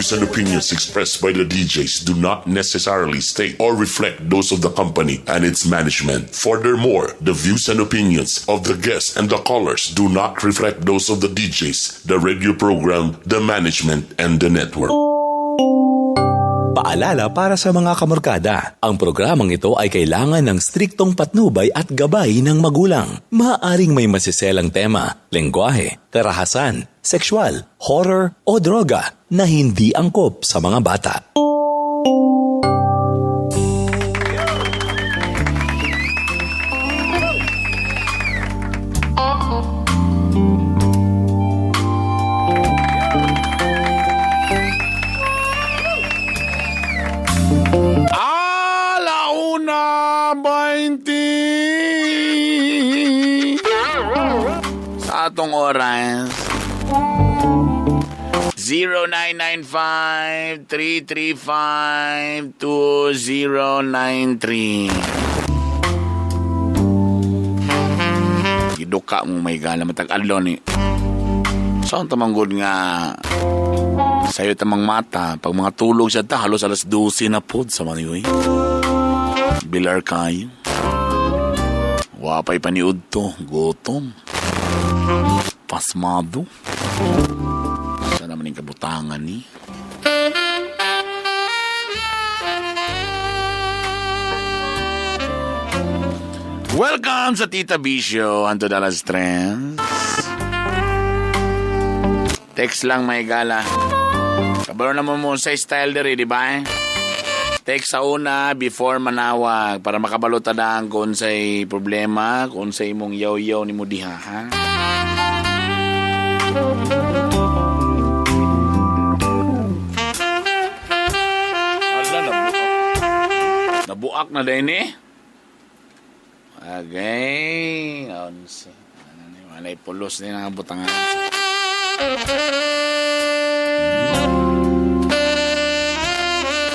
views and opinions expressed by the DJs do not necessarily state or reflect those of the company and its management. Furthermore, the views and opinions of the guests and the callers do not reflect those of the DJs, the radio program, the management, and the network. Paalala para sa mga kamorkada, ang programang ito ay kailangan ng striktong patnubay at gabay ng magulang. Maaaring may masiselang tema, lengguwahe, karahasan, sexual, horror o droga na hindi angkop sa mga bata. Alauna 20 sa atong oras. 0995-335-2093. Giduka mo may gala matag adlaw ni. Saan tamanggod nga sayo tamang mata pag mga tulog siya ta halos alas 12 na pod sa maniyoy. Bilar kayo. Wapay paniud to. Gutom. Pasmado. Sana man yung kabutangan ni. Welcome sa Tita B Show. Anto dalas trends. Text lang may gala. Kabalo naman mo sa style diri, di ba? Text sa una before manawag para makabalo ta daan kung say problema, kung sa imong yaw-yaw ni mo diha, ha? Ala, nabuak. Nabuak na din eh. Okay. Onse. Ano ni, walay pulos din ang butangan.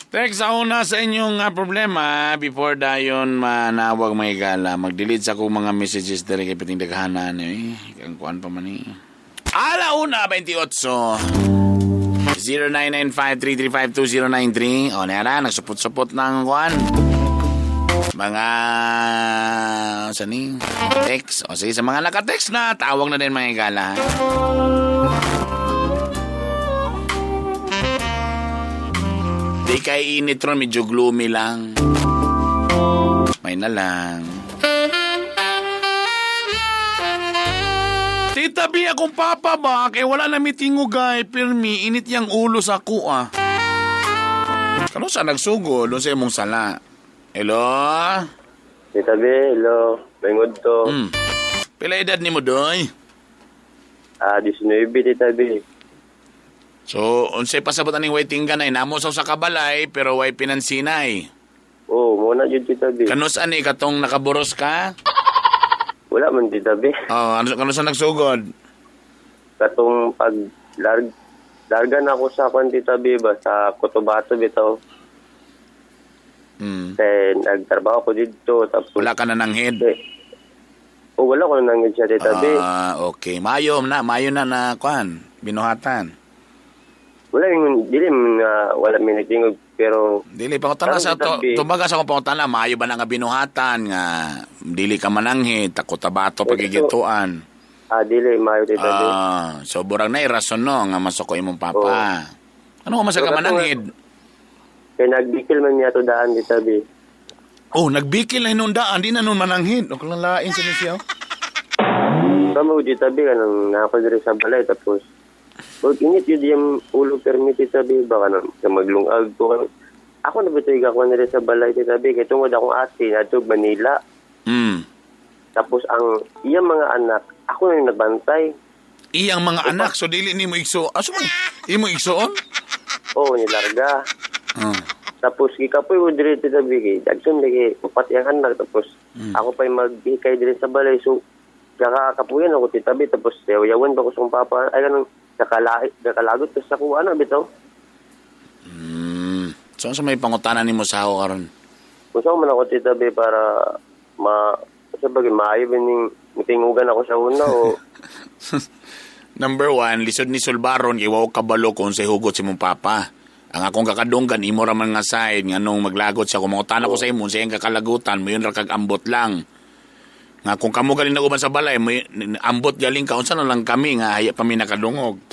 Text sa una sa inyong problema before dayon manawag may gala. Mag-delete sa akong mga messages diri kay piting daghanan eh. Kang kuan pa man eh. Alauna 28. 0995-335-2093. O, nara, nagsupot-supot ng kuan. Mga sani text. O sige, sa mga naka-text na, tawag na din mga gala. Di kay init ron, medyo gloomy lang. May na lang. Tita B, akong papa ba? Kay wala na mitingugay, pirmi, init yang ulo sa ako ah. Kano sa nagsugod? Doon sa imong sala. Hello? Tita B, hello. Bangod to. Pila edad ni mo, Doy? 19, Tita B. So, unsay pasabot aning waiting ka na, namo sa usa ka balay, pero way pinansinay. Oo, oh, muna yun, Tita B. Kanus ani katong nakaboros ka? Wala man, Tita B. Oh, ano kanus sa nagsugod? Katong pag larga na ako sa kwan, Tita B, ba, sa Cotabato, bitaw. Then, nagtrabaho ko dito. Tapos, Wala ka na ng head? Oh, wala ko na ng head siya, Tita B. Ah, okay. Mayo na na kwan, binuhatan. Wala yung, dili na, wala may nagtingog, pero dili, pangutana sa to, tumaga sa akong pangutana, maayo ba na nga binuhatan, nga dili ka mananghid, Cotabato pagigituan. Dili, maayo, Tita B. Ah, so burang na irason no, nga masuko imong papa. Oh. Ano ka masaka mananghid? Kaya nagbikil man niya to daan, Tita B. Oh, nagbikil na hinong daan, di na nun mananghid. O kung lain sa siya. Kamo, Tita B, kanang nako diri sa balay, tapos pag init yun yung ulo permi, Tita B, baka na maglungag ko. Ako na ba ito igakuha na rin sa balay, Tita B? Kaya tungod akong ate, nato Manila. Tapos ang iyang mga anak, ako na yung nagbantay. Iyang mga anak, so dili ni mo igso. Aso man, imo igsoon? Oo, nilarga. Tapos gikapoy ko diri, Tita B, kay dagson lagi upat iyang anak. Tapos ako pa'y maghikay diri sa balay. So, kakakapuyan ako, Tita B. Tapos yaw-yawan ba ko sa papa? Ay, ganun. Nakalagot ko sa kuha na, bitaw. So, sa may pangutanan ni mo sa ako karon? Kung saan man ako, Tita B, para sa bagay, maayo ba ning mitingugan ako sa una o Number one, lisod ni Sulbaron, kay waw kabalo kung say hugot si mong papa. Ang akong kakadunggan, imo ra man nga side, nga nung maglagot siya, kung mangutana ko sa imo, sa iyang kakalagutan, mo yun ra kag ambot lang. Nga kung kamo galing naguban sa balay, mo ambot galing ka, unsa na lang kami, nga haya pa mi nakadungog.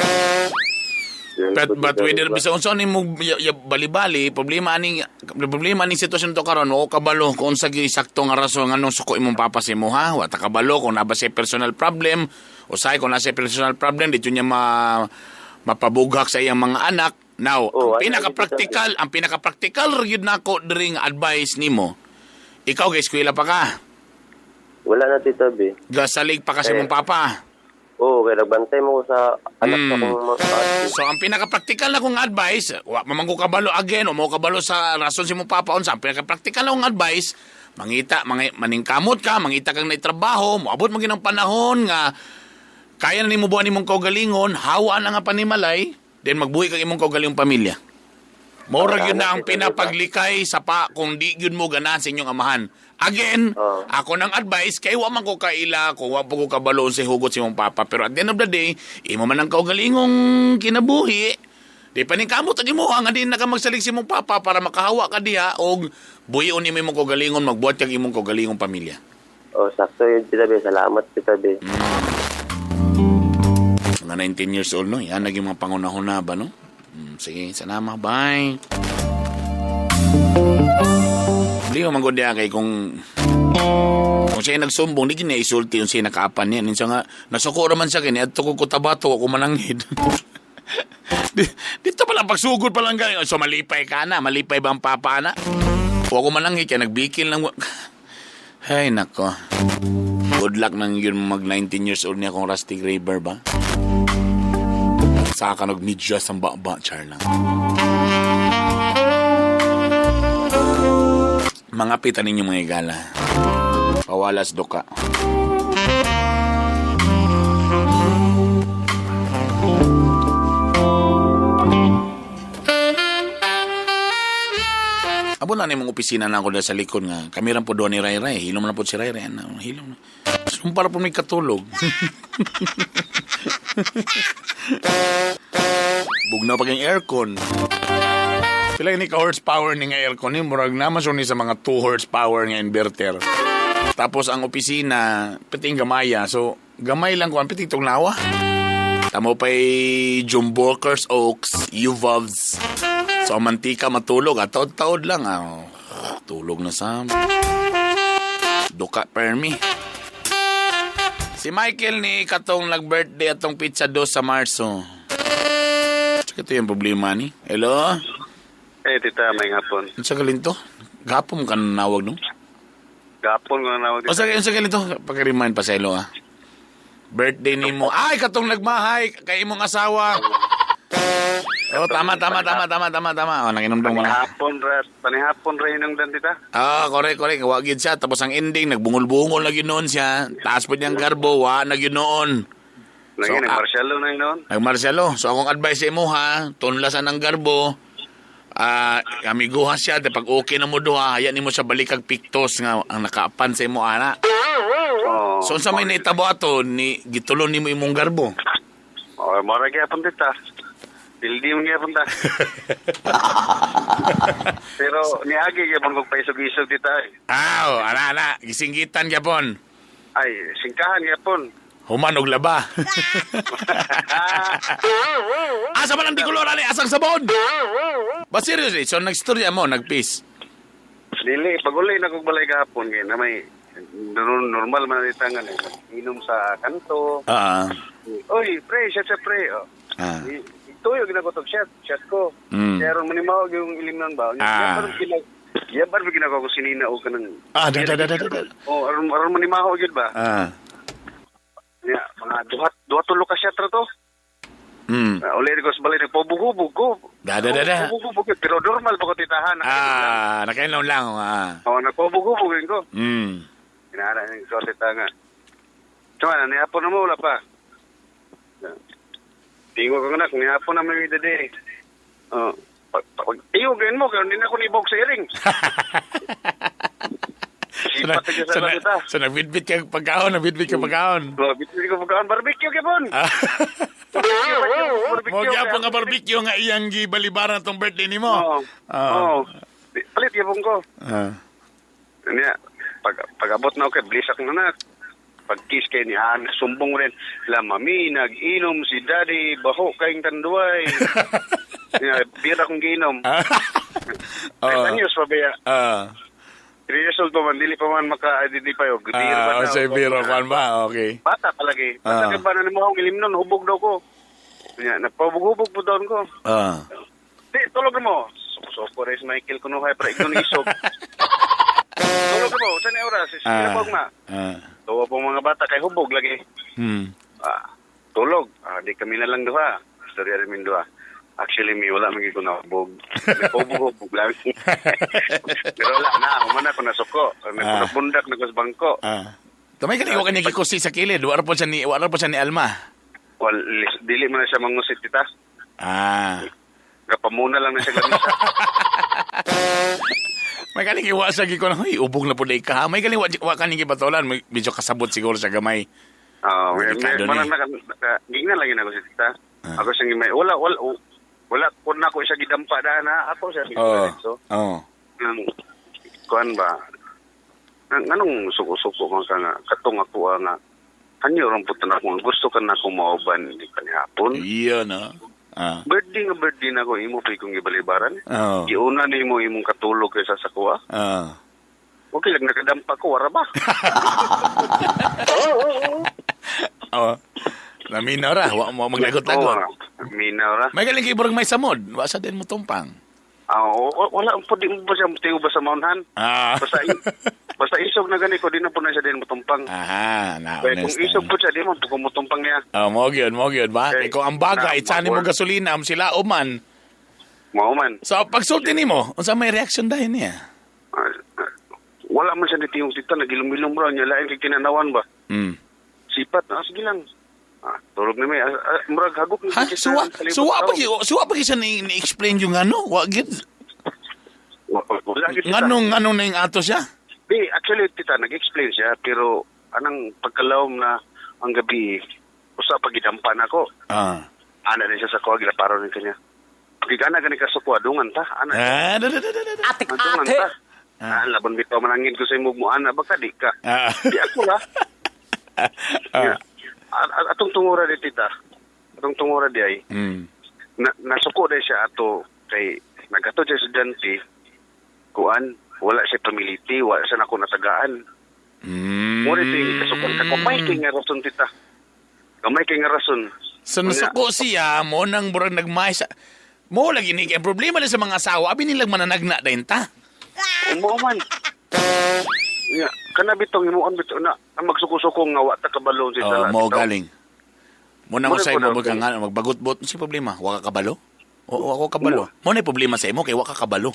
But whether bisa unsa ni mo bali-bali, problema aning sitwasyon to karon, o kabalo kung unsa gyud sakto nga rason nganong suko imong papa sa imo ha, wa ta kabalo kung naa ba siya personal problem, usahay kung naa siya personal problem dito niya mapabughak sa iyang mga anak. Now, ang pinaka-practical ra gyud nako diri nga advice nimo. Ikaw kay eskwela pa ka. Wala na Tita B. Gasalig pa kasi mong papa. Oo, kaya nagbantay mo ko sa anak sa akong mga. So, ang pinaka-practical na kong advice, wa man ko kabalo again, o mo kabalo sa rason si mong papa, unsa, ang pinaka-practical na kong advice, mangita, maningkamot ka, mangita kang naitrabaho, moabot mo ginang panahon nga, kaya na nimo buwan nimong kaugalingon, hawa na nga panimalay, then magbuhi kang imong kaugalingong pamilya. Mura yun na ang pinapaglikay sa pa kung di yun mo ganahan sa inyong amahan. Again, ako ng advice, kay wa man ko kaila, kung wa po ko kabaloon sa hugot si mong papa. Pero at the end of the day, imo man ang kaugalingong kinabuhi. Di pa ning kamot ang imuha nga din na ka magsalig si mong papa para makahawa ka diha og buhion nimo imong kaugalingon, magbuhat kag imong kaugalingong pamilya. Oh, sakto yun, Tita B. Salamat, Tita B. Mga 19 years old, no? Yan, naging mga pangunahon na ba, no? Sige, salamat. Bye. Hindi ko manggod kay kung siya nagsumbong, di niya isulti yung siya nakaapan niya. Minsan nga, nasuko raman siya, kaya adto ko kutabato, ako mananghid. Dito pala, pagsugod pa lang galing. So, malipay ka na. Malipay ba ang papa na? O ako mananghid, kaya nagbikil lang. Ay, nako. Good luck nang yun mag 19 years old niya kung Rusty Graver ba? Saka nag-medyas ang baba, char lang. Mga pita ninyo mga igala. Pawalas doka. Abo na nimong opisina na ako dahil sa likod nga. Kami rin po doon ni Ray Ray. Hilom na po si Ray Ray. Ano, hilom na. Para po may katulog. Bugnaw pag yung aircon. Pila ni ka horsepower ni nga aircon ni murag naman ni sa mga 2 horsepower nga inverter. Tapos ang opisina piting gamaya. So gamay lang kuan piting tong lawa. Tamo pay Jumborkers Oaks, Uvovs. So ang mantika matulog, at taod-taod lang. Tulog na sa duka permi. Si Michael ni katong nag-birthday atong pizza 2 sa Marso. Tsaka ito yung problema ni. Hello? Eh, tita, may hapon. Ang sa galing to? Gapon ka nanawag, no? Gapon ko nanawag. O sa galing to? Pag-remind pa sa ilo, ah. Birthday ni mo. Ay, katong nagmahay kay imong asawa. Oh, tama. Oh, nanginom-dong mo na. Panihapon ra hinungdan, tita. Ah, correct. Wa gid siya. Tapos ang ending, nagbungol-bungol na gyud noon siya. Taas po niyang garbo, wa na gyud noon. So, nagmarsyalo na yun noon. Nagmarsyalo. So, akong advice sa imo, ha, tunlasan ang garbo. Amiguha siya. Pag okay na mo duha, hayaan nimo siya balik kag piktos nga ang nakaapan sa imo, ana. Oh, so, unsa may naitabo ato, ni gitulon nimo imong garbo? Oh, mora gyapon, tita. Pildi mo gyapon ta. Pero niagi gyapon kog paisog-isog, tita. Aw, ana, gisinggitan gyapon. Ay, singkahan gyapon. Human og laba. Asa man ang dikolor ani asang sabon? Ba seriously, so nagstorya mo, nagpeace. Dili, pag-uli na kog balay gahapon kay na may normal man ang tangan eh. Inom sa kanto. Oy, pre, shot sa pre. Oh. Tuyo ginagotog shot ko. Kaya ron manimawag yung ilimnan ba? Yan ba ginagawa ko sinina o kanang... Da. Oh, aron manimawag yun ba? Ya, mga duha tulo ka shot ra to. Uli ko sa balay, nagpabugubog ko. Da. Nagpabugubog ko. Pero normal pa ko titahan. Nakainom lang. Oo, nagpabugubog ko. Kinahara yung ko tita nga. Tsaka, nihapon na mo, wala pa. Tingo ko na, kung nihapon na may dede. Oh, pag iyo gayon mo, kaya hindi na ako nibog sa iring. So, nagbitbit ka pagkaon, Bitbit ka pagkaon. Barbecue ka pon. Barbecue, Mo gyapon nga barbecue nga iyang gibalibaran tong birthday nimo. Oo. Oo. Palit gyapon ko. Niya, pag abot na ako kay blisak na na. Pag kiss kay ni ah, sumbong rin. La mami, nag-inom si daddy, baho kayong tanduay. Niya, bira kong giinom. Ay, news pa ba ya? 3 years old pa man, dili pa man maka-identify og beer ba Ah, na. say biro kwan ba? Okay. Bata palagi. Basta ka ba na nimo akong ilim nun, hubog daw ko. Niya, nagpahubog-hubog po daw ko. Di, tulog na mo. Suko rin si Michael kunuhay para ignon isog. Tulog na mo. Saan oras? Sila po ma. Tuwa po mga bata kay hubog lagi. Tulog. Di kami na lang duha. Istorya rin min duha. Actually, mi wala man ko nahubog. Nagpahubog-hubog lang. Pero wala na. Humana ko nasuko. Nagpundak na ko sa bangko. Tumay ka wa kanya gikusi sa kilid. Wala po siya ni Alma. Well, dili man na siya mangusit, tita. Kapamuna lang na siya gamisa. May galing iwa sa gikon, huy, ubog na po day ka. May galing wa kaning gibatolan, medyo kasabot siguro sa gamay. Oo, may gignan lang yun ako si tita. Ako siyang may wala wala wala kun ako siya gidampa daan ha. Ako siya so. Kuan ba? Nganong suko-suko man ka nga katong ako nga hanyo ron pud na ako gusto ka na akong mauban di pa ni hapon. Iya no. Birthday nga birthday na ako imo pa kong gibalibaran. Giuna nimo imong katulog kaysa sa kuha. Okay lang nakadampa ko wara ba? Oh. Naminaw ra, wa mo maglagot-lagot. Minaw ra. May galing kay burang may samod, wa sa din mo tumpang. Wala po di mo ba siya motibo ba sa maunhan? Basta isog na gani ko di na po na siya din motumpang. Aha, na. Kaya kung isog po siya di mo po mutumpang niya. Oh, mo gyud ba? Okay. Kung ang bagay, itsanin mo gasolina, am sila uman. Mao man. So pagsulti nimo, unsa may reaction dahil niya? Wala man siya nitiyong tita, nagilom-ilom ra niya lain kay kinanawan ba. Sipat na sige lang. Tulog na may murag hagok ni Ha? Suwa pa siya ni explain yung ano? Wa gid. Wala gid. Nganong na yung ato siya? Di, actually tita nag-explain siya pero anang pagkalawom na ang gabi usa pagidampan ako. Ana din siya sa kuha gilaparo rin kanya. Pagigana gani ka sa kuha dungan ta. Ana. Ate. Dungan ta. Labon bitaw manangin ko sa imong mo ana baka di ka. Di ako la. Atong tungura di tita. Atong tungura di ay. Nasuko di siya ato kay nagato siya estudyante kuan wala siya pamiliti, wala siya nako natagaan. Mura ito yung kasukan ka. Kamay kay nga rason tita. Kamay kay nga rason. So nasuko siya mo nang murag nagmay sa mo lagi ni ang problema na sa mga asawa abi nilang mananagna dayon ta. Mo man. Ya, kana bitong imuon bitaw na ang magsuko-suko nga wa ta kabalo si sala. Mo galing. Mo na usay mo nga magbagot-bot si problema, wa ka kabalo? O wa ko kabalo. Mo na problema sa imo kay wa ka kabalo.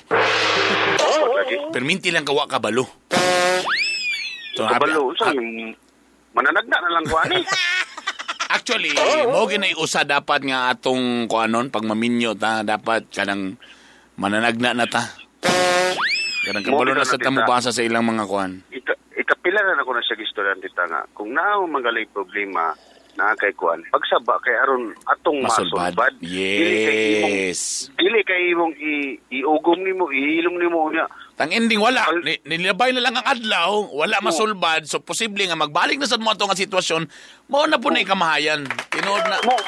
Perminti lang ka wa kabalo. So, kabalo unsa mananagna na lang ko ani. Actually, mo ginay usa dapat nga atong kuanon pag maminyo ta dapat kanang mananagna na ta. Kanang kabalo na sa tamubasa sa ilang mga kuan. Ikapila na ako na siya gistoryan tita nga. Kung naa magaling problema na kay kuan, pagsaba kay aron atong masulbad. Yes. Dili kay imong iugom nimo, ihilom nimo niya. Tang ending wala, nilabay na lang ang adlaw, wala masulbad, so posible nga magbalik na sad mo ato nga sitwasyon, mao na po na kamahayan. Tinuod na. Mo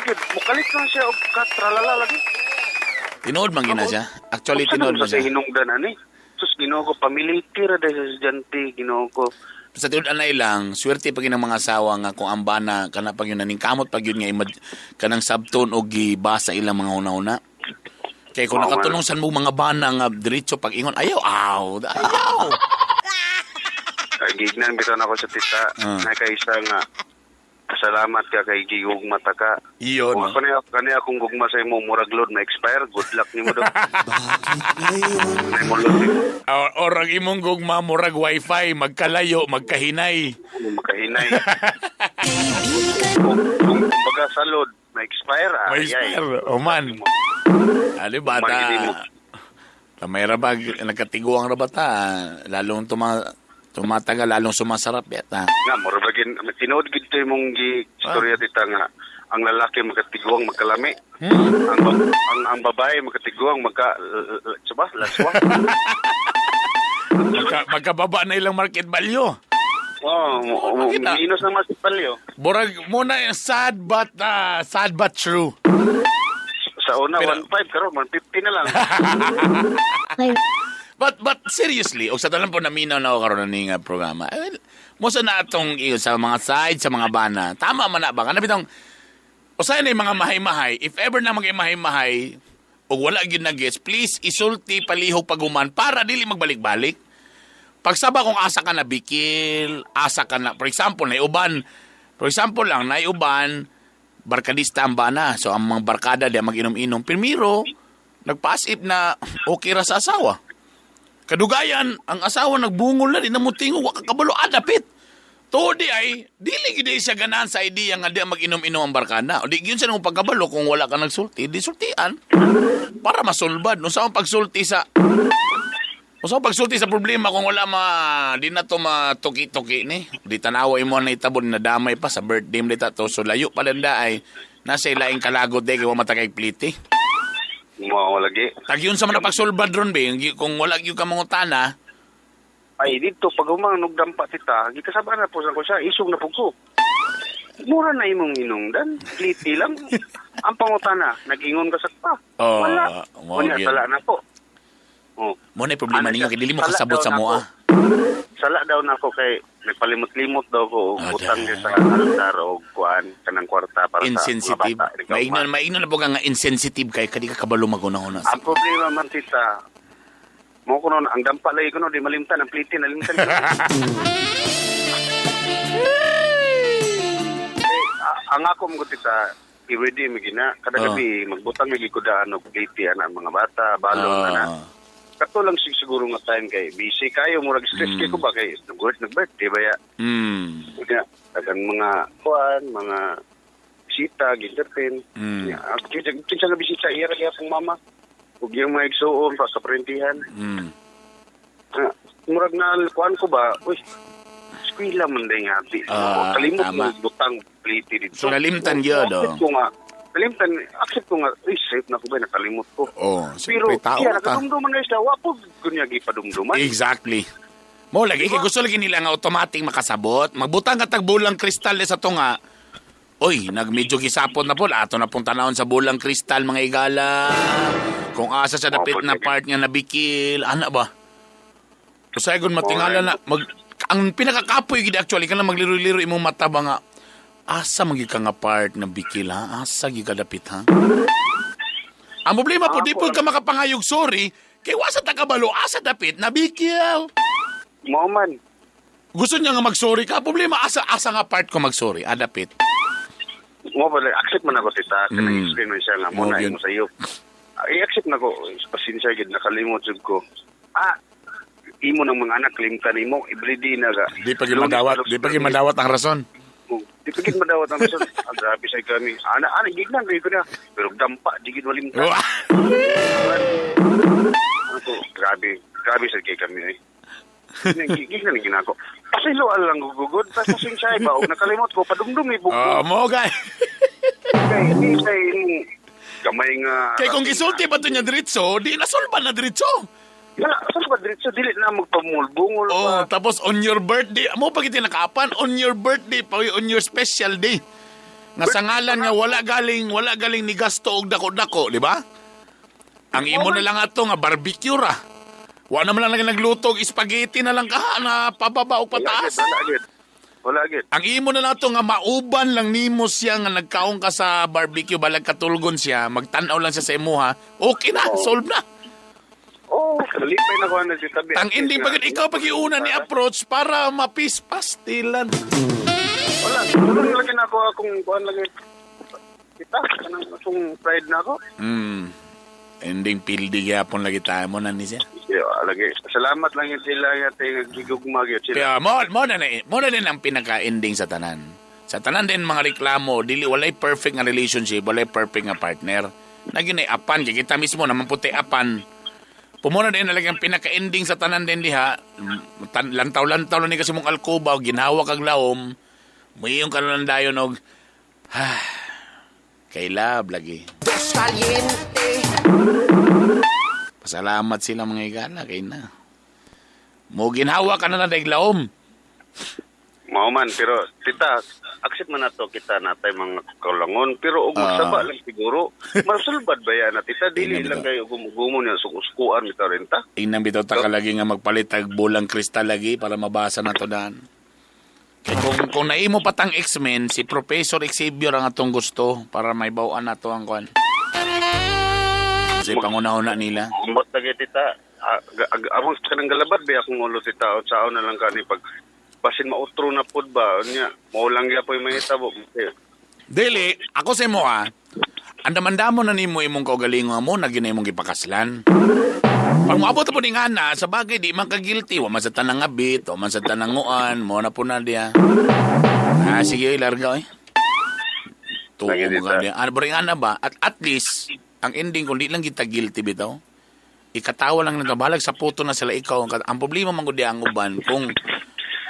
gyud, mokalit lang siya og katralala lagi. Tinuod man gina siya. Actually tinuod man siya. Sa hinungdan ani. Sus Ginoo ko pamiliti ra dahil sa estudyante Ginoo ko. Sa tinuod anay lang, swerte pag yun ang mga asawa nga kung ang bana kana pag yun naning kamot pag yun nga kanang sabton og gibasa ilang mga una-una. Kay kung nakatunong san mo mga bana nga diretso pag ingon ayaw aw, ayaw. Gignan bitaw na ako sa tita na kaysa nga pasalamat ka kay gigugma ta ka. Iyon. Kung kani akong gugma sa imo murag load na expire, good luck nimo do. Or ang imong gugma murag wifi, magkalayo, magkahinay. Magkahinay. Kung baga sa load na expire, ma-expire. O man. Ali bata. Tamay ra ba nagkatiguang ra bata, lalong tumatagal, lalong sumasarap yata. Nga, mura ba tinuod gid to imong gi istorya tita nga Ang lalaki magkatiguang magkalami. Ang babae magkatiguang magka ba laswa. Magkababa na ilang market value. Oh, minus ng market value. Borag mo na sad but true. Sa una 1.5 karon 150 na lang. But seriously, og sa tanan po naminaw na ako karon ni nga programa. Mo sa na atong iyo sa mga side sa mga bana. Tama man na ba? Kana bitong usahay na yung mga mahay-mahay, if ever na mag-mahay-mahay o wala gyud na gets, please isulti palihog paguman para dili magbalik-balik. Pagsaba kung asa ka na bikil, asa ka na, for example, naiuban, barkadista ang bana. So, ang mga barkada di mag-inom-inom. Primero, nagpa-as if na okay ra sa asawa. Kadugayan, ang asawa nagbungol na, di na mo tingog, wakakabalo, adapit. Tuod di ay, dili gid siya ganahan sa idea nga di mag-inom-inom ang barkada. O di gyud siya nang pagkabalo kung wala ka nagsulti, di sultian para masulbad. Unsa ang pagsulti sa problema kung wala ma di na to matuki-tuki ni. Di tanawa imo na itabon na damay pa sa birthday mo dita to. So layo pa landa ay nasa ilaing kalagot di kay wa matakay pliti. Mo lagi. Tagyon sa man pagsulbad ron be kung wala gyud ka mangutana. Ay, dito, pag umang nugdampa tita, gikasabaan na po sa ko siya, isog na po ko. Mura na imong inungdan, pliti lang. Ang pangutana, nag-ingon ka sa pa. Oh, wala. Wala, sala na po. Oh. Mo na problema ninyo, kay dili mo kasabot sa moa. Sala daw na ako kay nagpalimot-limot daw ko, utang niya sa altar o kuan, kanang kwarta para insensitive. Sa mga bata. Maingnon na po ka nga insensitive kay kadi ka kabalo magunahuna. Ang problema man tita, mo ko noon, ang dampa lagi ko noon, di malimtan, ang pliti, nalimtan. Eh, ang ako mo tita, i-ready mo gina. Kada gabi, magbutang lagi ko daan og pliti, ana, mga bata, balon, ana. Kato lang siguro nga time kay busy kayo, murag stress kay ko ba kay nag-birthday ba ya? Kaya, tagang mga kuan, mga bisita, gintertain. Kinsa nga bisita, iya ra kaya akong mama. Ug yung mga igsuon pa sa printihan. Murag na kuan ko ba, uy, eskwela man din nga. Kalimot mo butang pliti dito. So nalimtan gyud oh. Kalimtan, accept ko nga, uy, safe na ko ba, nakalimot ko. Oh, pero iya, nakadumduman na siya, wa po kunya gipadumduman. Exactly. Mo lagi kay gusto lagi nila nga automatic makasabot. Magbutang ka tag bulang kristal sa tunga. Uy, nagmedyo gisapot na po. Ato na pong tanawon sa bulang kristal, mga igala. Kung asa sa dapit na part nga nabikil, ana ba? Kasi kung matingala na, ang pinakakapoy gid actually, ka na magliro-liro imong mata ba nga, asa magyud ka nga part na bikil ha? Asa gyud ka dapit ha? Ang problema po, di po ka makapangayog sorry, kay wasa ta kabalo, asa dapit na bikil. Mao man. Gusto niya nga mag-sorry ka, problema asa nga part ko mag-sorry, adapit. Mo ba, accept man ako tita, kanang explain man siya nga, muna imo sa iyo. I-accept na ko, pasensya gid nakalimot jud ko. Imo ng mga anak limtan nimo, everyday na ka. Di pa gid madawat ang rason. Di pa gid madawat ang rason. Ang grabe sa kami. Ana gignan ko na. Pero dampa di gid malimtan. Ano grabe sa kay kami eh. Gignan gid nako. Pasilo lang gugod, pasensya ba og nakalimot ko padumdum ni buko. Mo gay. Kay di say gamay nga. Kay kung gisulti pa to niya diretso, di nasulban na diretso. Wala, sulban diretso dili na magpamulbungol pa. Oh, tapos on your birthday, mo pa gid nakaapan on your birthday pa on your special day. Nga sa ngalan nga wala galing ni gasto og dako-dako, di ba? Ang imo na lang ato nga barbecue ra. Wa naman lang nagluto og spaghetti na lang ka na pababa og pataas. Wala gid. Ang imo na lang ato nga mauban lang nimo siya nga nagkaon ka sa barbecue balag katulgon siya, magtan-aw lang siya sa imuha. Okay na, solve na. Oh, kalipay na ko na si tabi. Ang ending pag ikaw pag iuna ni approach para mapispastilan. Wala, tulong lagi na ako akong kuan lagi. Kita kanang akong pride na ako. Ending pildi gyapon lagi tayo mo na ni siya. Yeah, lagi. Salamat lang yun sila nga tayo gigugma gyud sila. Kaya mo na din ang pinaka-ending sa tanan. Sa tanan din mga reklamo, dili walay perfect nga relationship, walay perfect nga partner. Naging apan kay kita mismo naman puti apan. Pumuna din na ang pinaka-ending sa tanan din diha. Lantaw-lantaw lang ni kasi mong alkoba, ginhawa kag laom. Muiyong ka na lang dayon og Kay love lagi. Pasalamat sila mga igala kay na. Mo ginhawa ka na na daglaom. Mao man, pero tita, accept man nato kita natay mga kaulangon, pero og magsaba lang siguro. Masulbad ba yan na tita? Dili lang kayo gumugumo niya sukuan bitaw rin ta. Tingnan bitaw ta kalagi nga magpalit tag bulang kristal lagi para mabasa na to daan. Kay kung naimo patang X-Men, si Professor Xavier ang atong gusto para may bawaan nato ang kwan. Kasi pangunahon na nila. Ambot lagi tita, among kanang galabad ba akong ulo tita, o sao na lang kani pag basin mautro na pud ba unya mao lang gyapon mahitabo. Dili, ako sa imo ah. Andamandamo na nimo imong kaugalingon mo na gina imong gipakaslan. Pag moabot po ning ana, sa bagay di man ka guilty, wa man sa tanang abit, wa man sa tananguan, mo na po na diya. Ah, sige, larga oy. Tuo mo ka diya. Ano ba rin ana ba? At least, ang ending kung di lang kita guilty bitaw, ikatawa lang na balag sa puto na sila ikaw. Ang problema man gud ang uban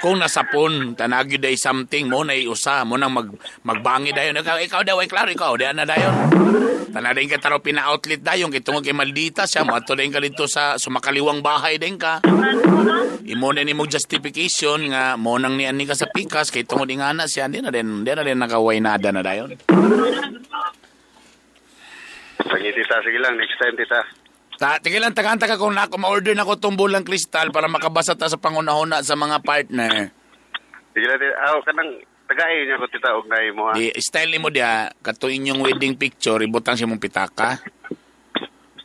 kung nasapon, tanagyo day something mo na iusa, mo nang magbangi dayon. Ikaw daw, ay klaro, ikaw, diyan na dayon. Tanadayin ka taraw pina-outlet dayon, kay tungod kay maldita siya, mo ato dayon ka dito sa sumakaliwang bahay dayon ka. Imo na nimo justification nga mo nang nian ni ka sa pikas, kay tungod ingana siya, di na din nakaway nada na dayon. Sige tita, sige lang, next time tita. Tige lang, tagaanta ka kung ma-order na ko itong bulang kristal para makabasa ta sa pangunahuna sa mga partner. Sige lang, tita. Aw, kanang tagay niya ko, tita, og naay mo, ha? Di, style mo diya, kato inyong wedding picture, ibutang siya mong pitaka.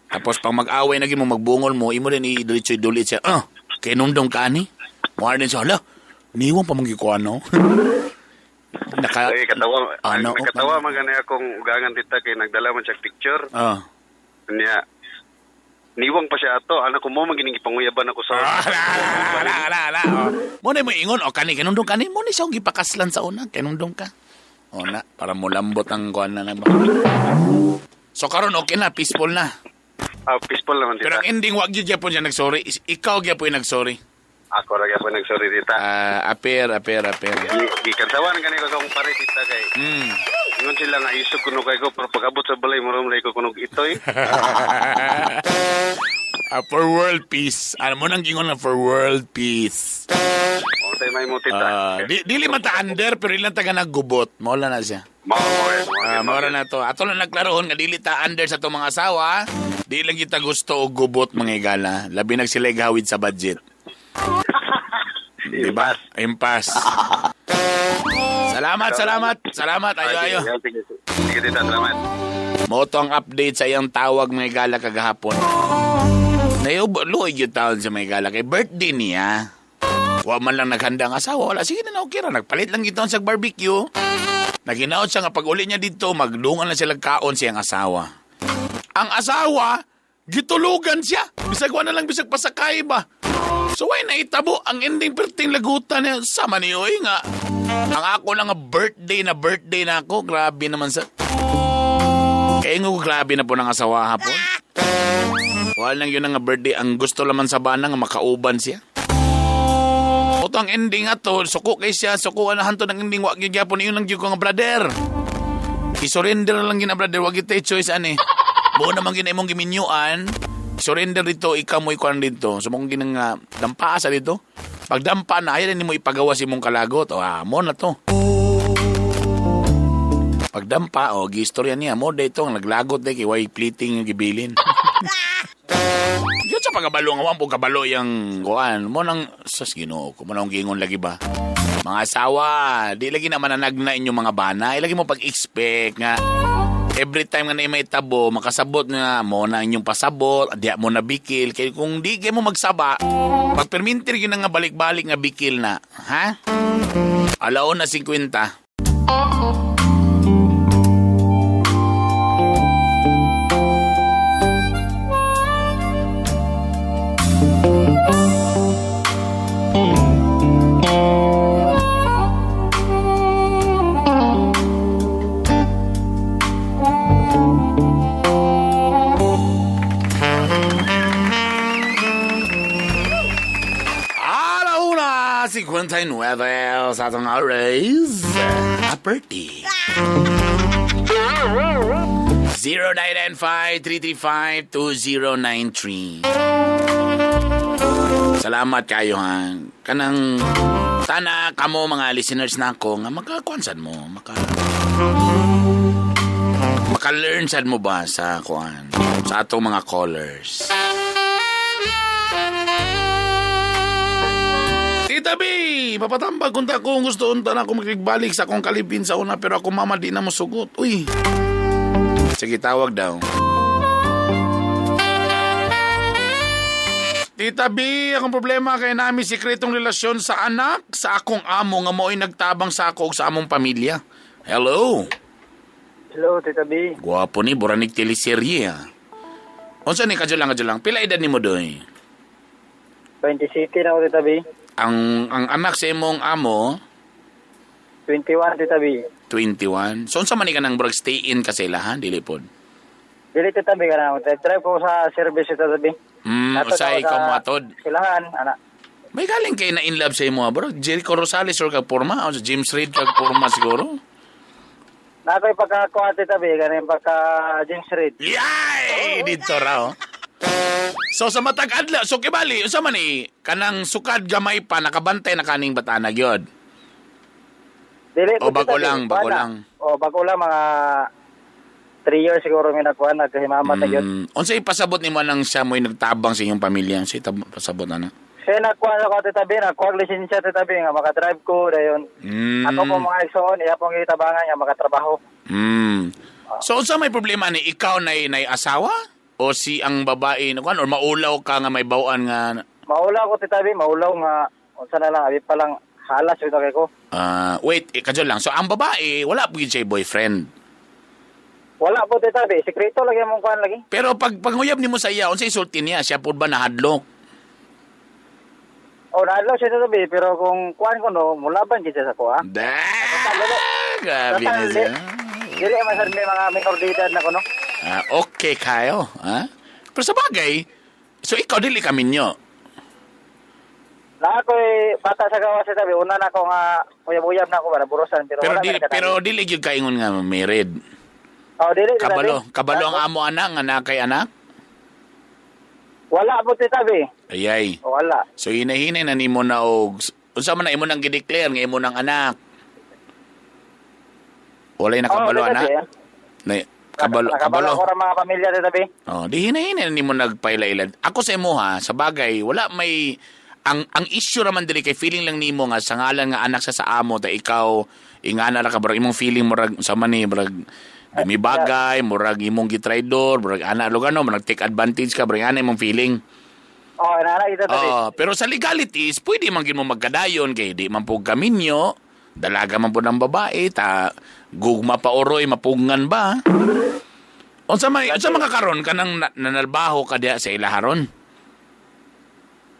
Tapos pag mag-away na mo, magbungol mo, imo din i-diretso-idulit siya. Ah, kinumdong ka ni? Muha din siya, hala, niwang pa mong gikuha, no? Ay, katawa. Ano, nakatawa man gani akong ugangan, tita, kay nagdala man siya picture. Ah. Niya, niwang pa siya ato. Anak ko mo, magining ipanguyaban ako sa... Ala. Mo na mo ingon, o kani, kinundong ka ni. Mo na siya gipakaslan sa una, kinundong ka. O na, para mulambot ang kuan na ba. So karon okay na, peaceful na. Ah, peaceful naman, tita. Pero ang ending, wag yun gyapon siya nagsorry. Ikaw gyapon yung nagsorry. Ako ra gyapon nagsorry, tita. Aper. Gikansawan gani ko sa akong pare, tita, kay. Ingon sila nga isog kuno kay ko, pero pag-abot sa balay, murong ko kunog itoy. For world peace. Ano mo nang gingon na for world peace. Okay, may mo, tita. Dili man ta under, pero ilang taga naggubot. Maula na siya. Maura na to. Ato lang nagklarohon nga dili ta under sa itong mga asawa. Di lang kita gusto og gubot mga igala. Labi nag sila gawid sa budget. Diba? Impas. Salamat. Ayo. Sige, tita, salamat. Mo to ang update sa iyang tawag mga igala kagahapon. Luoy yung taon sa mga igala. Kay birthday niya. Wa man lang naghanda ang asawa. Wala, sige na, okay ra. Nagpalit lang gitoon sa barbecue. Naginaot siya nga pag uli niya dito, magdungan na sila kaon siyang asawa. Ang asawa, gitulugan siya. Bisag wa na lang, bisag pasakay ba. So why naitabo ang ending perting lagutan niya. Sama niyo eh nga. Ang ako lang nga birthday na ako. Grabe naman sa... Kaya nga grabe na po ng asawa hapon. Wala lang yun nga birthday. Ang gusto laman sa bana nga makauban siya. Ito ang ending ato. Suko kay siya. Suko anahan to ng ending. Wag yun gyapon. Yun lang yun ko nga brother. I-surrender lang yun na brother. Wag ito choice ani. Buo naman gina imong giminyuan. Surrender dito. Ikaw mo ikuan dito. So mong ginang dampa sa dito. Pagdampa na, ayaw na mo ipagawa si mong kalagot. O, mo na to. Pagdampa, o, giistorya niya. Mo dito, ang naglagot de, kay way pleating yung gibilin. Diyan sa pagkabalo, nga wampo kabalo yung kuan. Mo nang, sas Ginoo ko, mo nang gingon lagi ba? Mga asawa, di lagi na mananagna inyong mga bana. Ilagi mo pag-expect nga. Every time nga na may tabo, makasabot nga mo na inyong pasabot, diya mo na bikil. Kaya kung di kayo mo magsaba, pagpermintir yun nga balik-balik nga bikil na. Ha? Alaon na 50. A la 1:59 sa atong oras. Aperti. 0995-335-2093. Salamat kayo ha. Kanang tana kamo mga listeners nako nga makakuan sad mo, maka-learn sad mo ba sa kuan sa atong mga callers. Tita B, papatambag kunta ko gusto unta na ako makigbalik sa akong kalipin sa una pero ako mama di na mosugot. Uy. Sige, tawag daw. Tita B, akong problema kay nami sikretong relasyon sa anak sa akong amo nga mo'y nagtabang sa ako ug sa among pamilya. Hello. Hello, Tita B. Gwapo ni buranig teleserye ah. Unsa ni kadyo lang. Pila edad nimo doy? 27 na ako, Tita B. Ang anak sa imong amo 21, Tita B. 21. So unsa man ni kanang murag stay in ka sa ilahan dili pod? Dili, Tita B, kanang drive ko sa service, Tita B. Usay ikaw moatod. Silahan, anak. May galing kay na in love sa imo bro. Jericho Rosales or kag porma o sa James Reid kag porma siguro. Na ako'y pagkakuha, Tita B, kanang pagka James Reid. Yay! Dito ra oh. So sa matag adlaw, so kibali unsa man ni kanang sukad gamay pa nakabantay na kaning batana gyud. Dili O, bago lang, bago lang. O, bago lang, mga 3 years siguro may nakuha, nagkahimamat na yun. Unsa ipasabot nimo nang siya mo'y nagtabang sa inyong pamilya? Unsa pasabot ana? Siya nakuha ako, Tita B, nakuha lisensya, Tita B, nga makadrive ko, dayon. Ako po mga igsoon, iya pong itabangan nga makatrabaho. So unsa may problema ni ikaw nay asawa o si ang babae na kuan or maulaw ka nga may bawaan nga? Maulaw ko, Tita B, maulaw nga unsa na lang abi pa lang halas ito kay ko. Wait, kadyo lang. So ang babae wala po gyud siya boyfriend. Wala po, Tita B, sekreto lagi among kuan lagi. Pero pag panguyab nimo sa iya, unsa isulti niya? Siya pud ba nahadlok? O, nahadlok siya, Tita B, pero kung kuan ko no, mulaban gid siya sa ko, ah. Grabe na siya. Dili man sad may mga minor de edad na ko no. Okay kayo, ha? Pero sa bagay, so ikaw dili ka minyo. Na ako'y bata sa gawas, Tita B, una na ako nga uyab-uyab na ako para burusan pero Pero wala pero dili gyud kaingon nga married. Oh, dili. Kabalo ang amo anak nga na kay anak? Wala po, Tita B. Ayay. Wala. So hinahinay na nimo na og unsa man na imo nang gideclare nga imo nang anak. Walay nakabalo oh, anak. Na, kabalo. Ko ra mga pamilya, Tita B. Oh, di hinahinay na nimo nagpaila-ila. Ako sa imo ha, sa bagay wala may ang issue raman dili kay feeling lang nimo nga sa ngalan nga anak sa amo ta ikaw ingana ra ka barag imong feeling murag sa man ni murag dumibagay, murag imong gitraidor, murag ana lugar no, murag take advantage ka, murag ana imong feeling. Oh, nana ito. Oh, pero sa legalities, pwede man gid mo magkadayon kay di man pug kaminyo, dalaga man pud ang babae, ta gugma pa oroy mapugngan ba? Unsa man unsa man karon kanang nanalbaho ka diha sa ilaharon?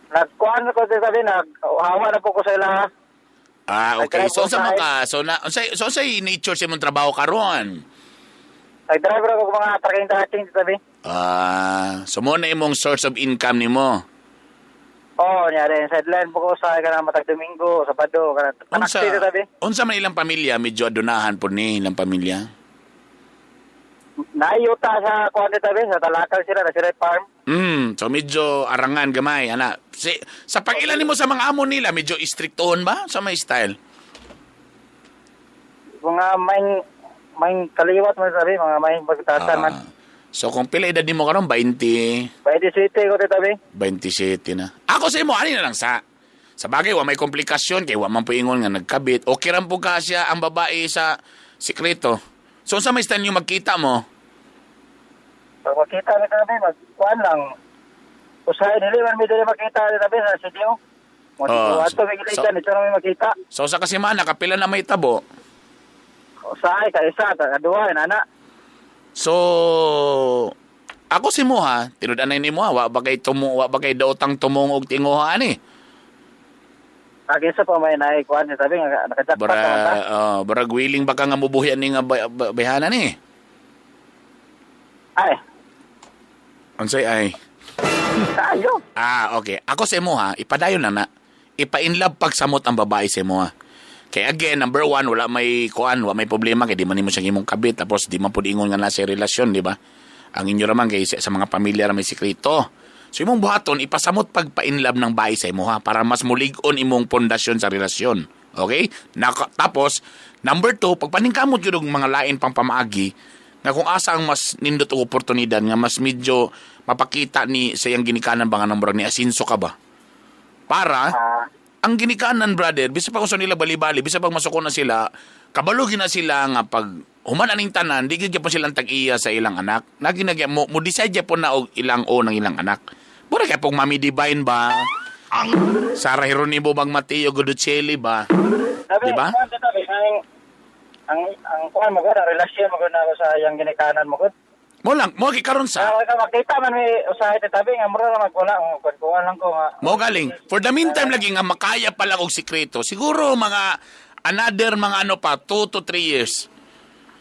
Nagkuan ko Tita B, naghawa na po ko sa ilaha. Ah, okay. So unsa man ka? So na unsa so unsa nature sa imong trabaho karon? Nag-driver ako mga trucking, Tita B. Ah, so mo na imong source of income nimo. Oo, oh, niya rin. Sideline po ko sa kanang matag Domingo, Sabado, kanang Unsa, Tita B. unsa man ilang pamilya, medyo adunahan po ni ilang pamilya? Naayuta sa kuan, Tita B, sa Talakal sila, na sila farm. So medyo arangan gamay, ana. Si, sa pag-ilan nimo sa mga amo nila, medyo istriktohon ba sa may style? Mga may kaliwat mo sabi, mga may pagtatan man. So kung pila edad nimo karon 20 27 ko, Tita B. 27 na. Ako sa imo ani na lang sa bagay wa may komplikasyon kay wa man puingon nga nagkabit. Okay ra po ka siya ang babae sa sikreto. So unsa may style niyo magkita mo? Pag makita ni Tita B, magkuan lang. Usahay dili man mi dili makita Tita B sa CDO. Mo Oh, ato may gilitan ito na may makita. So sa kasimana kapila na may tabo. Usahay ka isa, ka duha ana. So ako si mo ha, tinud-anay nimo ha, wa ba kay tumo, wa ba kay daotang tumong og tinguha ani? Agi sa pa may naay kuan ni sabi nga nakajackpot Bara naman ta. Barag willing ba ka nga mubuhian ni nga bayhanan ni? Ay. Unsay ay? Tayo. Ah, okay. Ako sa imo ha, ipadayon na na. Ipa-inlove pagsamot ang babae sa imo ha. Kaya again, number one, wala may kuan, wala may problema kay di man nimo siya imong kabit, tapos di man pud ingon nga nasa relasyon, di ba? Ang inyo raman kay sa mga pamilya ra may sekreto. So imong buhaton, ipasamot pagpa-inlove ng bae sa imo ha, para mas mulig-on imong pundasyon sa relasyon. Okay? Tapos, number two, pagpaningkamot yun og mga lain pang pamaagi, nga kung asa ang mas nindot og oportunidad, nga mas medyo mapakita ni sa iyang ginikanan ba nga nang murag ni asinso ka ba? Para, ang ginikanan, brother, bisa pa kung sa nila bali-bali, bisa pag masuko na sila, kabalo na sila nga pag human aning tanan, di gyud po silang tag-iya sa ilang anak. Nagi mo, mo decide po na og ilang o ng ilang anak. Mura kay pong Mami Divine ba? Ang Sarah Geronimo bang Mateo Guidicelli ba? Sabi, Di ba? kuan, titabi, ang kuan mo ang relasyon mo na ako sa iyang ginikanan mo gud. Mo lang, mo karon sa Kaya ka makita man may usahay titabi nga mura ra magwala kuan kuan lang ko nga. Mo galing. For the meantime lagi nga makaya pa lang og sikreto. Siguro mga another mga ano pa 2 to 3 years.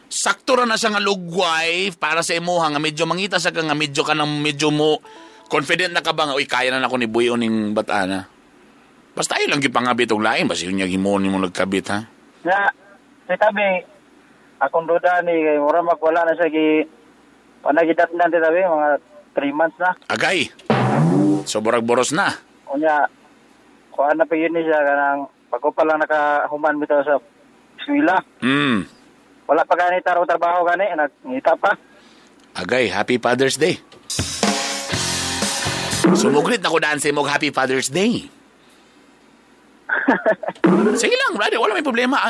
Sakto ra na siya nga lugway para sa imuha nga medyo mangita sa ka nga medyo ka nang medyo mo confident na ka ba nga uy kaya na nako ni buyo ning batana. Basta ayo lang gyud pangabit og lain basta yun himon nimo nagkabit ha. Nga titabi akong duda ni kay mura magwala na siya gi panagidatnan titabi mga 3 months na. Agay. So burag boros na. Unya kuan na pa yun ni siya kanang bago pa lang nakahuman bitaw sa eskwela. Wala pa gani tarong trabaho gani, nagngita pa. Agay, Happy Father's Day. Sumugrit na ko daan sa imong Happy Father's Day. Sige lang, brother, wala may problema.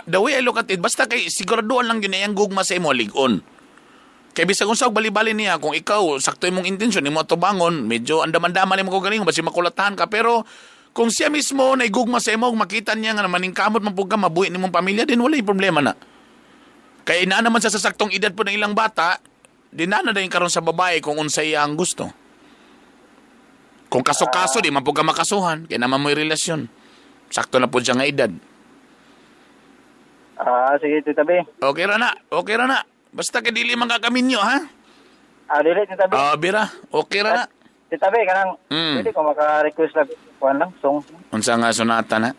The way I look at it, basta kay siguraduan lang yun ang gugma sa imo ligon. Kay bisag unsa og bali-bali niya, kung ikaw sakto imong intensyon nimo atubangon, medyo andaman-daman nimo ko galing basi makulatahan ka, pero kung siya mismo naigugma sa imo, makita niya nga maningkamot man pud ka mabuhi nimong pamilya, din wala problema na. Kay naa naman sa saktong edad po ng ilang bata, di na na din karon sa babae kung unsay ang gusto. Kung kaso-kaso, di man po ka makasuhan, kaya naman mo'y relasyon. Sakto na po siya nga edad. Sige, Tita B. Okay ra na, okay ra na. Basta kay dili man kakaminyo, ha? Dili, Tita B. Bira, okay ra na. Tita B, kanang, dili ko maka-request lang, kuan lang, song. Unsa nga sonata na?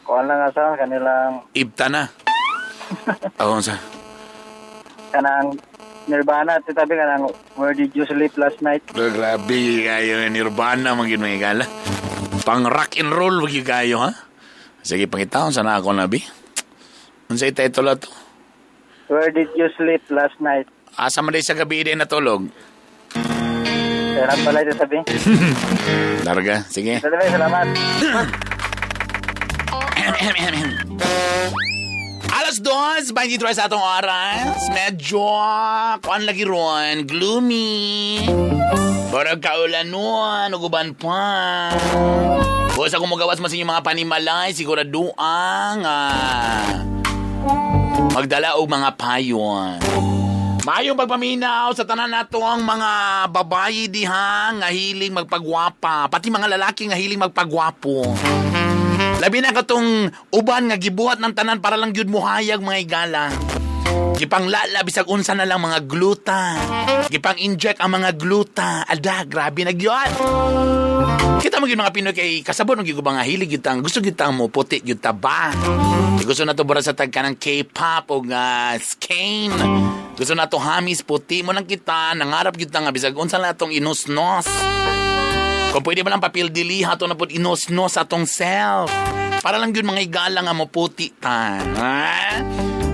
Kuan lang nga sa kanilang... Ibta na. Unsa? Kanang Nirvana, Tita B, kanang Where Did You Sleep Last Night? Grabe kayo, Nirvana, mga ginagala. Pang rock and roll, wag yung kayo, ha? Sige, pangitaon, sana ako na, B. Unsa title ato? Where did you sleep last night? Asa man day sa gabi day natulog? Sarap pala ito sabi. Larga, sige. Salamat, salamat. Alas 2:23 sa atong oras. Medyo, kuan lagi ron, gloomy. Barag kaulanon, uguban pa. Bukas ako magawas mas inyong mga panimalay, siguraduang magdala og mga payon. Mayong pagpaminaw sa tanan nato ang mga babayi diha nga hiling magpagwapa, pati mga lalaki nga hiling magpagwapo. Labi na katong uban nga gibuhat ng tanan para lang gyud muhayag mga igala. Gipanglala bisag unsa na lang mga gluta. Gipang-inject ang mga gluta. Ada, grabe na gyud. Kita mo gyud mga Pinoy kay kasabot ng gyud nga hilig gyud tang gusto gyud tang mo puti gyud ta ba. Gusto na to bara sa tagka ng K-pop o skein. Gusto na to hamis puti mo nang kita nangarap gyud ta nga bisag unsa na atong inusnos. Kung pwede ba lang papel dili ato na pud inusnos atong self. Para lang gyud mga igala nga mo puti ta. Ha?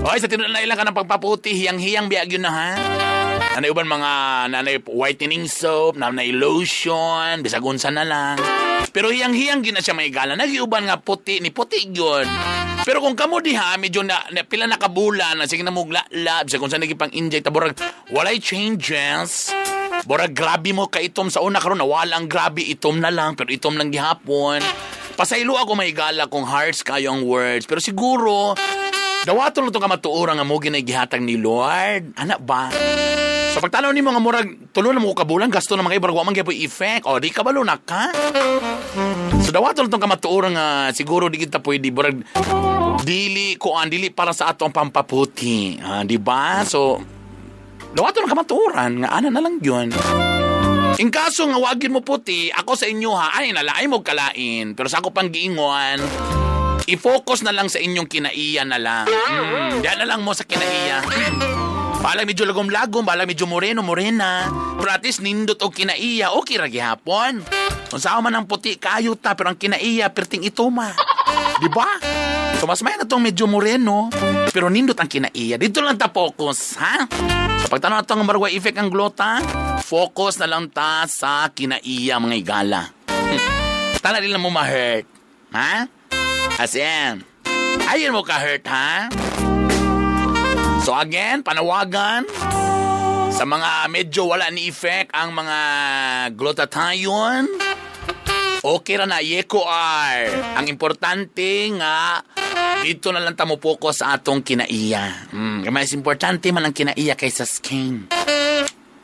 Oy, sa tinuod na ilang ka ng pagpaputi, hiyang-hiyang biag yun na ha. Nanay uban mga nanay whitening soap, nanay lotion, bisag unsa na lang. Pero hiyang-hiyang gyud na siya may gala. Nagiuban nga puti ni puti gyud. Pero kung kamo diha medyo na pila na kabulan, na sige na mugla-la, bisag unsa nagipang inject borag walay changes. Borag grabe mo ka itom sa una karon nawala ang grabe itom na lang pero itom lang gihapon. Pasaylo ako may gala kung hearts kayo ang words, pero siguro dawaton lang itong kamatuoran nga mo ginay gihatag ni Lord. Anak ba? So pagtanaw nimo nga murag tulo na mo kabulan gasto na mga ibarag wa man gyud effect. O di kabalo na ka. So dawaton lang itong kamatuoran nga siguro di kita pwede murag dili kuan dili para sa ato ang pampaputi. Di ba? So dawaton ang kamatuoran nga ana na lang yun. In kaso nga wag yun mo puti, ako sa inyo ha, ay nalaay mo kalain. Pero sa ako pang giingon, I-focus na lang sa inyong kinaiya na lang. Diyan na lang mo sa kinaiya. Balag medyo lagom-lagom, balag medyo moreno-morena. Pero at least nindot og kinaiya, okay ra gihapon. Kung saan man ang puti, kayo ta, pero ang kinaiya, perting ituma. Di ba? So mas may na tong medyo moreno, pero nindot ang kinaiya. Dito lang ta focus, ha? So pagtanong na itong marwa effect ang glota, focus na lang ta sa kinaiya, mga igala. Tala din lang mo ma-hurt. Ha? As in, ayun mo ka-hurt, ha? So again, panawagan sa mga medyo wala ni effect ang mga glutathione. Okay ra na, Yeko R. Ang importante nga, dito na lang ta mo focus sa atong kinaiya. Mas importante man ang kinaiya kaysa skin.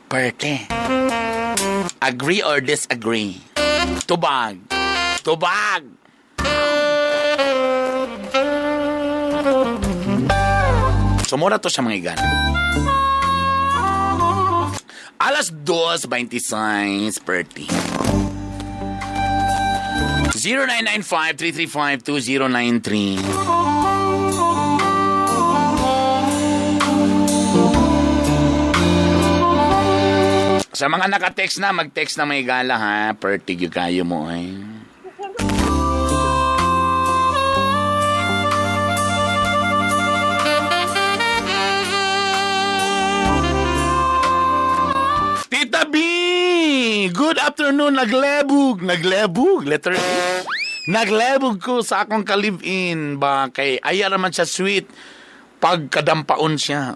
Perte. Agree or disagree? Tubag. Tubag! Sumura to siya mga igan. Alas 2:26, 30. 0995-335-2093. Sa mga naka-text na, mag-text na may gala ha. Pertig yung kayo mo eh. Tita B! Good afternoon! Naglebog! Naglebog! Letter A. Naglebog ko sa akong ka-live-in ba? Kay aya naman siya sweet pagkadampaon siya.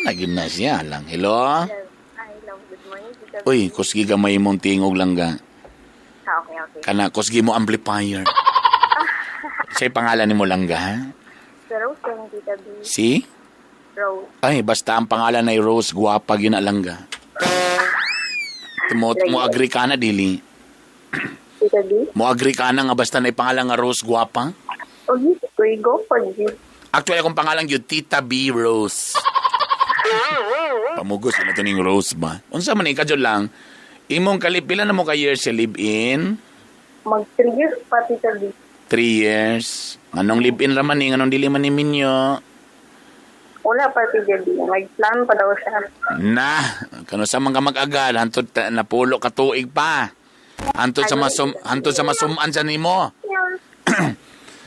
Naging na siya lang. Hello? Hello. Good morning, Tita B. Uy, kusgi gamay mong tingog lang ga. Okay, okay. Kana, kusgi mo amplifier. Sa'y pangalan ni mo lang ga, ha? Si Rose lang, Tita B. Si? Rose. Ay, basta ang pangalan ay Rose, guwapa yun lang ga. Mo agree ka na, dili. Tita B? Mo agree ka na nga basta na pangalan nga Rose, guwapa? Oh, yes, go for you. Actually, akong pangalan yun, Tita B. Rose. Pamugos, yun ito ning Rose ba? Unsa man ikaw lang, imong kalip, pila na mo ka years sa live-in? Mag 3 years pa, Tita B. 3 years. Anong live-in raman ni? Anong dili man ni minyo? Wala pa, Tita B. Nag-plan pa daw siya. Na, kano sa mga mag-agal, hantod napulo ka tuig pa. Hantod sa masuman sa nimo.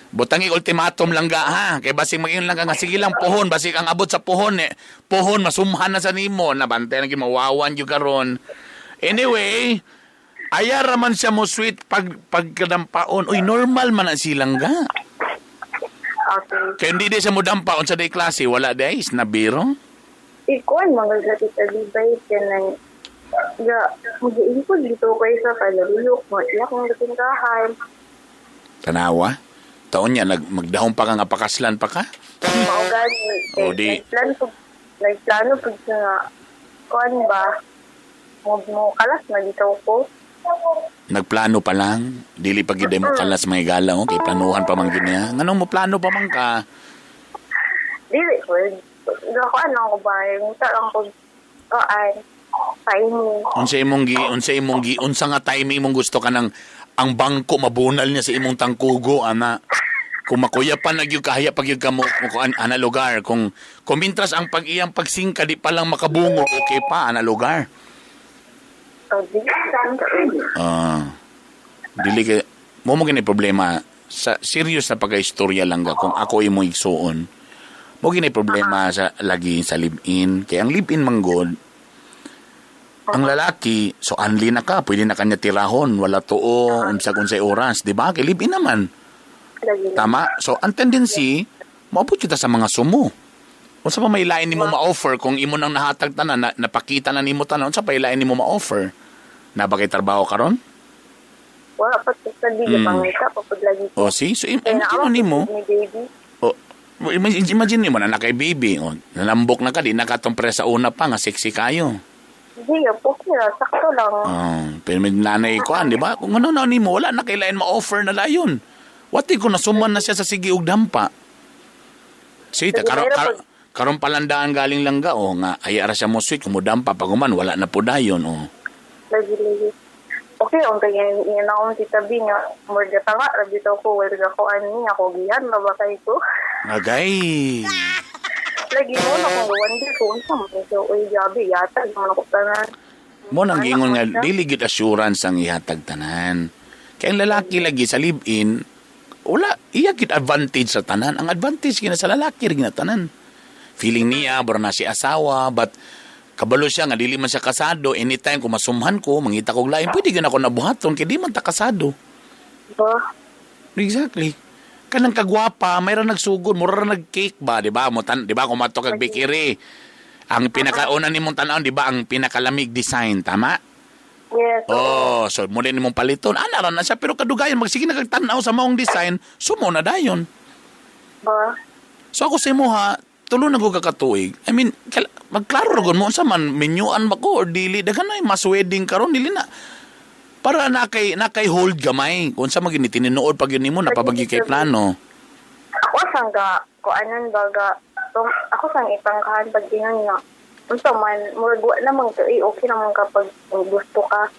Butang ultimatum lang ga ha. Kay basig mag-ingon lang ka nga sige lang pohon, basig ang abot sa pohon eh. Pohon masumhan na sa nimo, nabantay na gyud mawawan gyud karon. Anyway, aya ra man siya mo sweet pag pagkadampaon. Uy, normal man ang silang ga. Okay. Kay hindi di siya mo dampa unsa day klase, wala day snabiro. Ikuan mga ga Tita B bay kanang ga mag-iipod dito kay sa kalaluyok mo iyak ng tindahan. Tanawa. Taon niya magdahong pa ka nga pakaslan pa ka? Mao gani. O di. Nagplano pud siya nga kuan ba mo kalas na dito ko. Nagplano pa lang, dili pa gid mo kalas may gala, okay, planuhan pa man gid niya. Nganong mo plano pa man ka? Dili ko. Gakuan lang ko ba, nguta lang ko kuan timing. Unsa nga timing imong gusto ka ng ang bangko mabunal niya sa imong tangkugo ana. Kung makuya pa na gyud kahaya pag gyud ka mo kuan ana lugar, kung mintras ang pag-iyang pagsingka di pa lang makabungo, okay pa ana lugar. Dili kay mo gini problema sa serious na pagka-istorya lang ga kung ako imo igsuon. Mo gini problema sa lagi sa live-in. Kay ang live-in manggod, ang lalaki, so anli na ka, pwede na kanya tirahon, wala tuo, unsa kung say oras, di ba? Kay live-in naman. Tama? So ang tendency, maabot kita sa mga sumo. Unsa pa may lain nimo ma-offer kung imo nang nahatag tanan, napakita na nimo tanan, unsa pa lain nimo ma-offer? Na ba kay trabaho karon? Wala pa sa di pangita pa pud lagi. Oh, see? So imagine nimo. Oh, imagine nimo na nakay baby, oh, nanambok na ka di nakatong presa una pa nga sexy kayo. Di, okay ra, sakto lang. Oh, pero may nanay ko, di ba? Kung ano na nimo, wala na kay lain ma-offer na layon. What ko nasuman na siya sa sige og dampa. See, karon palandaan galing lang ga, oh, nga, ay ara siya mo sweet, kumudampa, pag human, wala na po dayon, oh. Lagi. Okay, ang kaya na akong Tita B nga, murga tanga, rabi to ko, wala ko ani, ako gihan, ba kay ko? Agay. Lagi mo na kung wonder ko, unsa man so, uy, gabi, yata, man ako tanan. Mo nang giingon nga dili gyud assurance ang ihatag tanan. Kay ang lalaki lagi sa live-in, wala iya gyud advantage sa tanan. Ang advantage kina sa lalaki rin na tanan. Feeling niya bro na si asawa, but kabalo siya nga dili man siya kasado, anytime kung masumhan ko, mangita kog lain, pwede gyud ako nabuhaton kay di man ta kasado. Ba? Exactly. Kanang kagwapa, mayroon nagsugod, mura ra nag-cake ba, di ba? Mo tan, di ba kung mato kag bakery. Ang pinakauna nimong tan-awon, di ba, ang pinakalamig design, tama? Yes. Oh, so muli nimong paliton. Ana ra na siya, pero kadugayan magsige na kag tan-aw sa maong design, sumo na dayon. Ba? So ako sa imo ha, tulo na ko kakatuig. I mean, magklaro ra gud mo unsa man menyuan ba ko or dili, daghan na mas wedding karon dili na. Para na kay hold gamay kung unsa man gini tinuod pag yun nimo napabagi kay plano. Ako sang ga kuanan baga ako sang ipangkahan pag ingon nga unsa man murag wa namang ka okay naman kapag gusto ka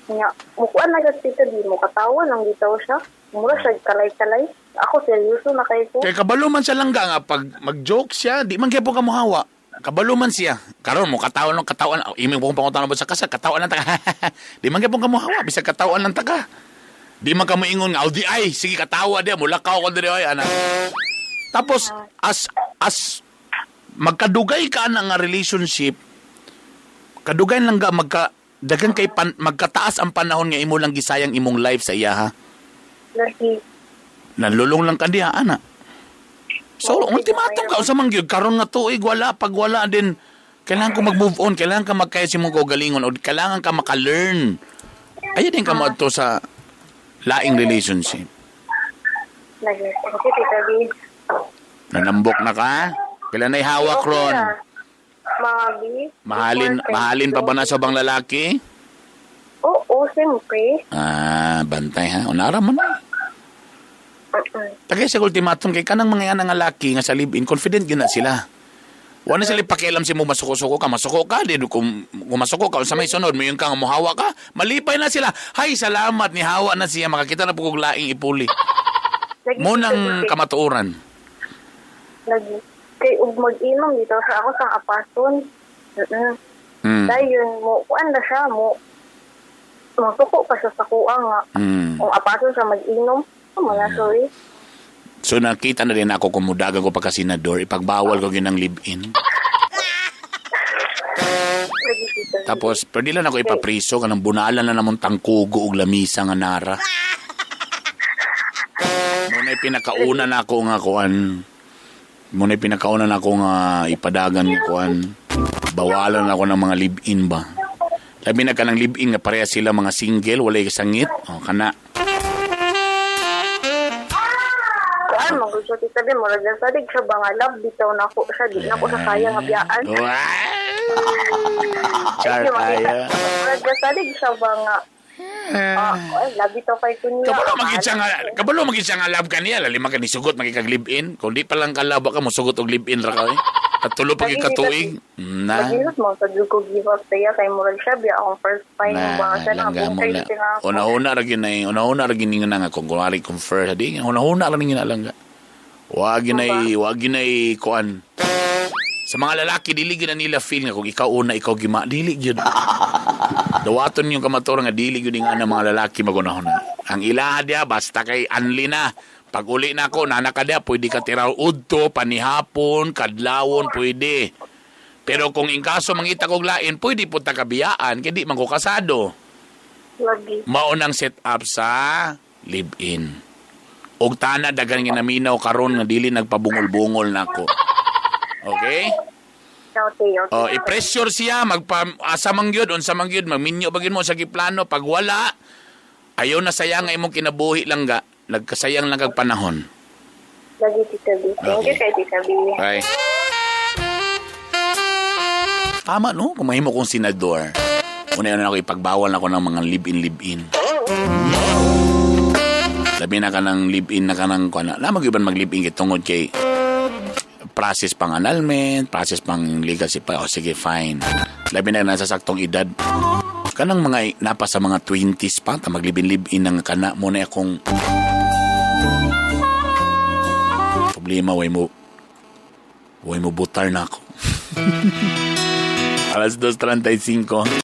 nya mukuan na gud Tita B mo katawa lang bitaw siya mura siya kalay-kalay. Ako seryoso na kay ko. Kay kabalo man siya langga nga pag mag-joke siya, di man gyapon ka mohawa. Kabalo man siya. Karon mo katawan ng katawan, imong pong pangutan sa kasal, katawan lang ta. Di man gyapon ka mohawa, bisag katawan lang ta ka. Di man ka moingon nga, "Oh, di ay, sige katawa di, mulakaw ko diri ay ana." Tapos as magkadugay ka na nga relationship, kadugay lang ga magka daghan kay magkataas ang panahon nga imo lang gisayang imong life sa iya ha. Lagi. Nalulong lang ka diha ana. So, ultimatum ka unsa man gyud karon nga tuig wala pag wala din kailangan ko mag-move on, kailangan ka magkaya sa imong kaugalingon o kailangan ka maka-learn. Ayaw din ka moadto sa laing relationship. Lagi. Okay, Tita B. Nanambok na ka? Kailan na'y hawak ron? Mga B. Mahalin pa ba na sa bang lalaki? Oo, siyempre. Ah, bantay ha. Unara mo na. Tagay sa ultimatum kay kanang mga yan nga laki nga sa live-in, confident gyud na sila. Wala na sila pakialam si mo masuko-suko ka, masuko ka, di kung masuko ka, sa may sunod, mayon ka nga muhawa ka, malipay na sila. Hay, salamat, ni hawa na siya, makakita na po kong laing ipuli. Mo nang kamatuoran. Lagi. Kay ug mag-inom dito sa ako sang apason. Dayon mo kuan na siya mo masuko pa siya sa kuang nga. Kung apason siya mag-inom, mga sorry. So nakita na rin ako kung mudagan ko pagka-senador, ipagbawal ko ginang live-in. Tapos, pwede lang ako ipapriso kanang bunalan na namong tangkugo og lamisa nga nara. Muna pinakauna na ako nga kuan. Muna pinakauna na ako nga ipadagan nga kuan. Bawalan ako ng mga live-in ba. Labi na ka ng live-in nga pareha sila mga single, walay kasangit. O, kana. Kuan, magusto ti sabi mo, sadig siya ba nga love, bitaw na ako siya, di na ako sa kaya nga biyaan. Char, kaya. Murag sadig siya ba nga, ay, love bitaw kay kunya. Kabalo magit siya nga love ka niya, lalima ka ni sugot, magikag live-in. Kung di pa lang ka love, ka mo sugot og live-in ra ka eh. Katulo pag ikatuig. Na. Magilot mo, sa ko give up siya, kay murag siya, biya akong first time. Na, langga mo na. Una-una ra ginay, una-una ra ginay nga kung kunwari kung first, di, una-una ra ginay langga. Wag ginay, kuan. Sa mga lalaki, dili gyud na nila feel nga kung ikaw una, ikaw gima, dili gyud. Dawaton yung kamatura nga dili gyud nga na mga lalaki magunahuna. Ang ilaha diya, basta kay anli na. Pag uli na ako, nana ka diya, pwede ka tiraw udto, panihapon, kadlawon, pwede. Pero kung in kaso mangita kog lain, pwede po ta kabiyaan, kaya di man ko kasado. Lagi. Maunang set up sa live-in. Og tana, dagan nga naminaw karon nga dili nagpabungol-bungol nako. Okay? Okay. Oh, i-pressure siya, magpa-asa man gyud, unsa man gyud, magminyo ba gyud mo sa giplano. Pag wala, ayaw na sayang nga imong kinabuhi lang ga. Nagkasayang lang kag panahon. Lagi, Tita B. Thank you kay Tita B. Bye. Tama, no? Kung mahimo kong senador, una-una ako ipagbawal ako ng mga live-in, live-in. Labi na ka ng live-in na ka ng... Lamang iban mag-live-in kay tungod kay process pang annulment, process pang legal si pa. O sige, fine. Labi na nasa saktong edad. Kanang mga napa sa mga 20s pa, ta maglibin-libin ang kana mo na akong problema, way mo butar na ako. Alas 2:35.